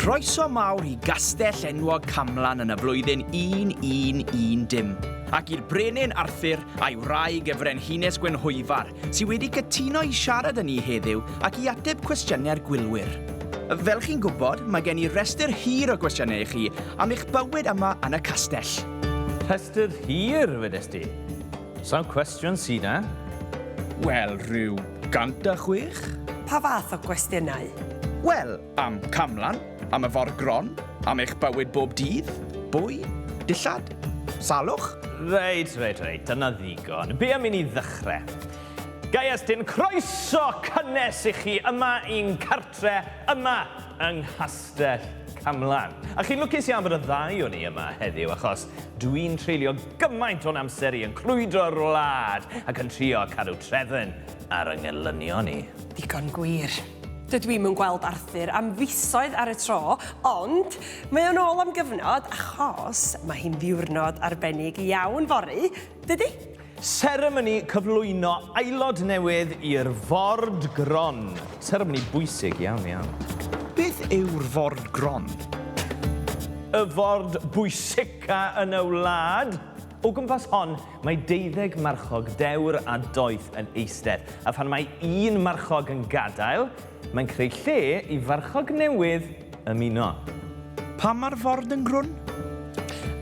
Croeso mawr i gastell enwog Camlan yn y flwyddyn 1110, ac i'r Brenin Arthur a'i wraig y Frenhines Gwenhwyfar, sydd wedi cytuno i siarad â ni heddiw ac i ateb cwestiynau'r gwylwyr. Fel chi'n gwybod, mae gen i restr hir o gwestiynau i chi am eich bywyd yma yn y castell. Rhestr hir, wedes di? Sawl cwestiwn sy 'na? Wel, rhyw 106? Pa fath o gwestiynau? Wel, am Camlan, am y for gron, am eich bywyd bob dydd, bwyd, dillad, salwch. Reit, reit, reit, dyna ddigon. Be am i ni ddechrau? Ga i estyn croeso cynnes i chi yma i'n cartre, yma yng Nghastell Camlan. A chi'n lwcus iawn bod y ddau o ni yma heddiw, achos dwi'n treulio gymaint o'n amser i yn crwydro'r wlad ac yn trio cadw trefn ar yng ngelynion i. Digon gwir. Dydw i'm yn gweld Arthur am fisoedd ar y tro, ond mae o'n ôl am gyfnod achos mae hi'n ddiwrnod arbennig iawn fory, dydy? Seremoni cyflwyno aelod newydd i'r Ford Gron. Seremoni bwysig iawn, iawn. Beth yw'r Ford Gron? Y ford bwysica yn y wlad. O gwmpas hon, mae deuddeg marchog dewr a doeth yn eistedd, a phan mae un marchog yn gadael, mae'n creu lle i farchog newydd ymuno. Pam mae'r ford yn grwn?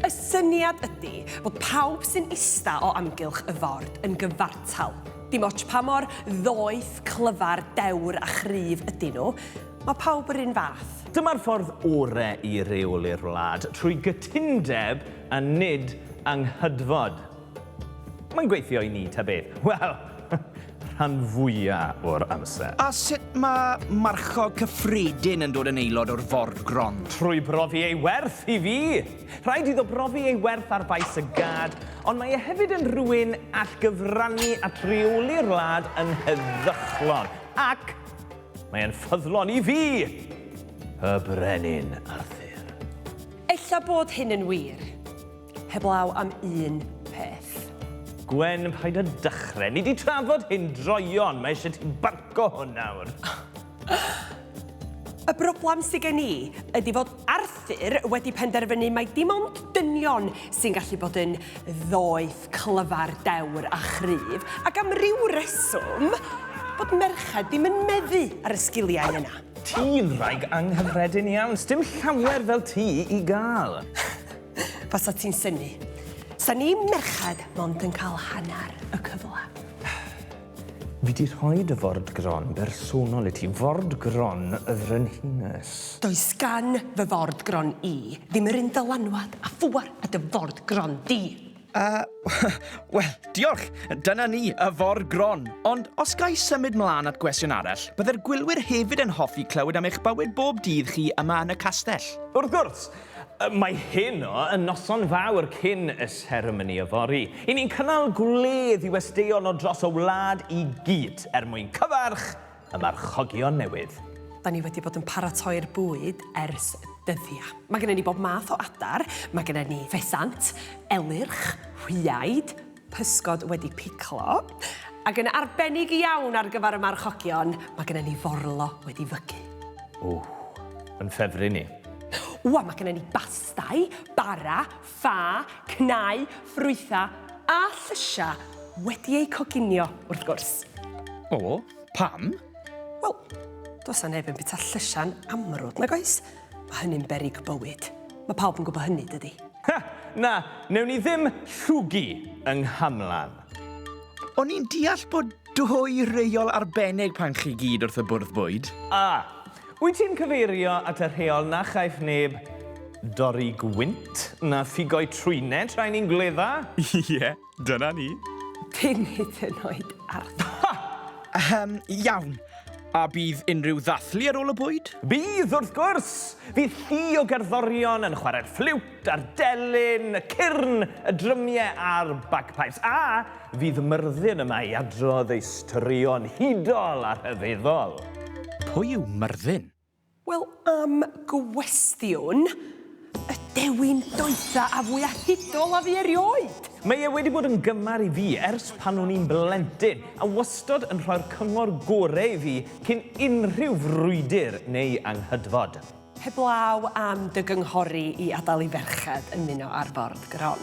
Y syniad ydy bod pawb sy'n ista o amgylch y ford yn gyfartal. Dim ots pa mor ddoeth, clyfar, dewr a chryf ydyn nhw, mae pawb yr un fath. Dyma'r ffordd ore i reoli'r wlad, trwy gytundeb A nid anghydfod. Mae'n gweithio i ni, ta beth. Wel, rhan fwya o'r amser. A sut mae marchog cyffredin yn dod yn aelod o'r ford gron? Trwy brofi ei werth i fi! Rhaid iddo brofi ei werth ar faes y gad, ond mae e hefyd yn rhywun all gyfrannu at reoli'r wlad yn heddychlon, ac mae e'n ffyddlon i fi! Y Brenin Arthur. Ella bod hyn yn wir, heblaw am un peth. Gwen, paid â dechrau. Ni 'di trafod hyn droeon, mae eisiau ti barco hwn nawr. Y broblem sy gen i ydy fod Arthur wedi penderfynu mai dim ond dynion sy'n gallu bod yn ddoeth, clyfar, dewr a chryf, ac am ryw reswm, bod merched ddim yn meddu ar y sgiliau yna. Ti'n wraig anghyffredin iawn, sdim llawer fel ti i gael. Fasa ti'n synnu. Sa ni merched mond yn cael hanner y cyfle. Fi di rhoi dy ford gron bersonol i ti, ford gron y frenhines. Does gan fy ford gron i ddim yr un dylanwad a phŵer a dy ford gron di. Uh, Wel, diolch. Dyna ni, y for gron. Ond os ga i symud mlaen at gwestiwn arall, bydde'r gwylwyr hefyd yn hoffi clywed am eich bywyd bob dydd chi yma yn y castell. Wrth gwrs, mae heno yn noson fawr cyn y seremoni yfory. I ni'n cynnal gwledd i westeion o dros y wlad i gyd er mwyn cyfarch y marchogion newydd. Da ni wedi bod yn paratoi'r bwyd ers dyddiau. Mae gennym ni bob math o adar, mae gennym ni ffesant, elyrch, hwyaid, pysgod wedi piclo, ac yn arbennig iawn ar gyfer y marchogion, mae gennym ni forlo wedi fygu. O, yn ffefryn i. Wa, mae gennym ni bastai, bara, ffa, cnau, ffrwythau a llysiau wedi eu coginio, wrth gwrs. O, pam? Wel, does 'na neb yn bwyta llysiau'n amrwd, nag oes? Mae hynny'n beryg bywyd. Mae pawb yn gwybod hynny, dydy? Ha! Na, wnewn ni ddim llwgu yng Nghamlan. O'n i'n deall bod dwy reol arbennig pan chi gyd wrth y bwrdd bwyd. A! Wyt ti'n cyfeirio at y rheol na chaiff neb dorri gwynt na ffigoi trwynau tra 'y ni'n gwledda? Ie, dyna ni. Dim hyd yn oed Arthur. Ha! Ahem, iawn. A bydd unrhyw ddathlu ar ôl y bwyd? Bydd, wrth gwrs! Fydd llu o gerddorion yn chwarae'r ffliwt a'r delyn, y cyrn, y drymiau a'r bagpipes. A fydd Myrddin yma i adrodd ei straeon hudol a rhyfeddol. Pwy yw Myrddin? Wel, am gwestiwn, y dewin doetha a fwya hudol a fu erioed! Mae e wedi bod yn gymar i fi ers pan o'n i'n blentyn, a wastod yn rhoi'r cyngor gore i fi cyn unrhyw frwydr neu anghydfod. Heblaw am dy gynghori i adael i ferched ymuno ar ford gron.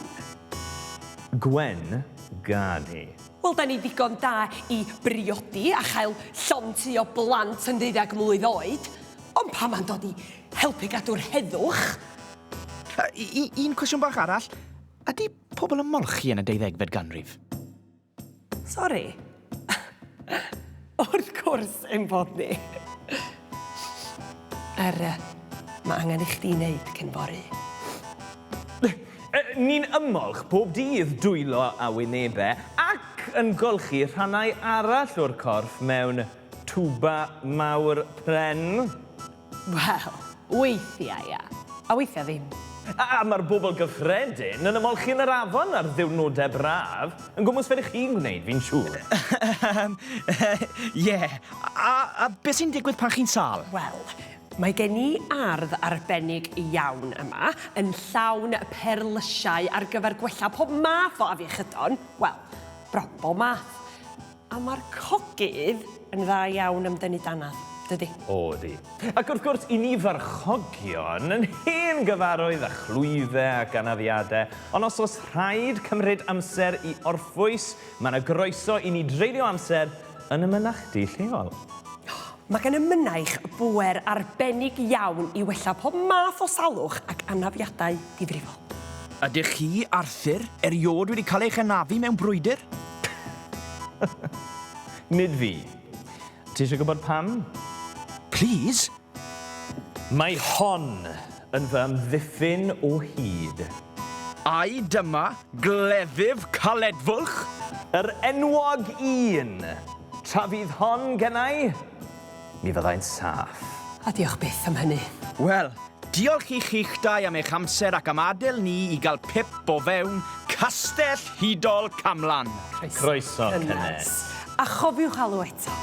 Gwen, gad hi. Wel, da ni ddigon da i briodi a chael llond tŷ o blant yn ddeuddag mlwydd oed, ond pan ma'n dod i helpu gadw'r heddwch... Un cwestiwn bach arall, ydy pobl yn molchi yn y deuddegfed ganrif? Sori. Wrth gwrs ein bod ni. Er, mae angen i chdi wneud cyn fory. Ni'n ymolch bob dydd dwylo a wynebau ac yn golchi rhannau arall o'r corff mewn twba mawr pren. Wel, weithiau, ia. A weithiau ddim. A mae'r bobl gyffredin yn ymolchi yn yr afon ar ddiwrnodau braf, yn gwmws fel 'ych chi'n gwneud, fi'n siŵr. Ie. A, a beth sy'n digwydd pan chi'n sâl? Wel, mae gen i ardd arbennig iawn yma, yn llawn perlysiau ar gyfer gwella pob math o afiechydon. Wel, bron bob math. A mae'r cogydd yn dda iawn am dynnu dannedd, dydy? O, ydy. Ac wrth gwrs, i ni farchogion yn hen gyfarwydd â chlwyfau ac anafiadau, ond os oes rhaid cymryd amser i orffwys, mae 'na groeso i ni dreulio amser yn y mynachdy lleol. Mae gan y mynaich bŵer arbennig iawn i wella pob math o salwch ac anafiadau difrifol. Ydych chi, Arthur, erioed wedi cael eich anafu mewn brwydr? Nid fi. Ti eisiau gwybod pam? Plîs? Mae hon yn fy amddiffyn o hyd. Ai dyma gleddyf Caledfwlch? Yr enwog un! Tra fydd hon gennai, mi fyddai'n saff. A diolch byth am hynny. Wel, diolch i chi'ch dau am eich amser ac am adael ni i gael pip o fewn Castell Hudol Camlan. Croeso cynnes. A chofiwch alw eto.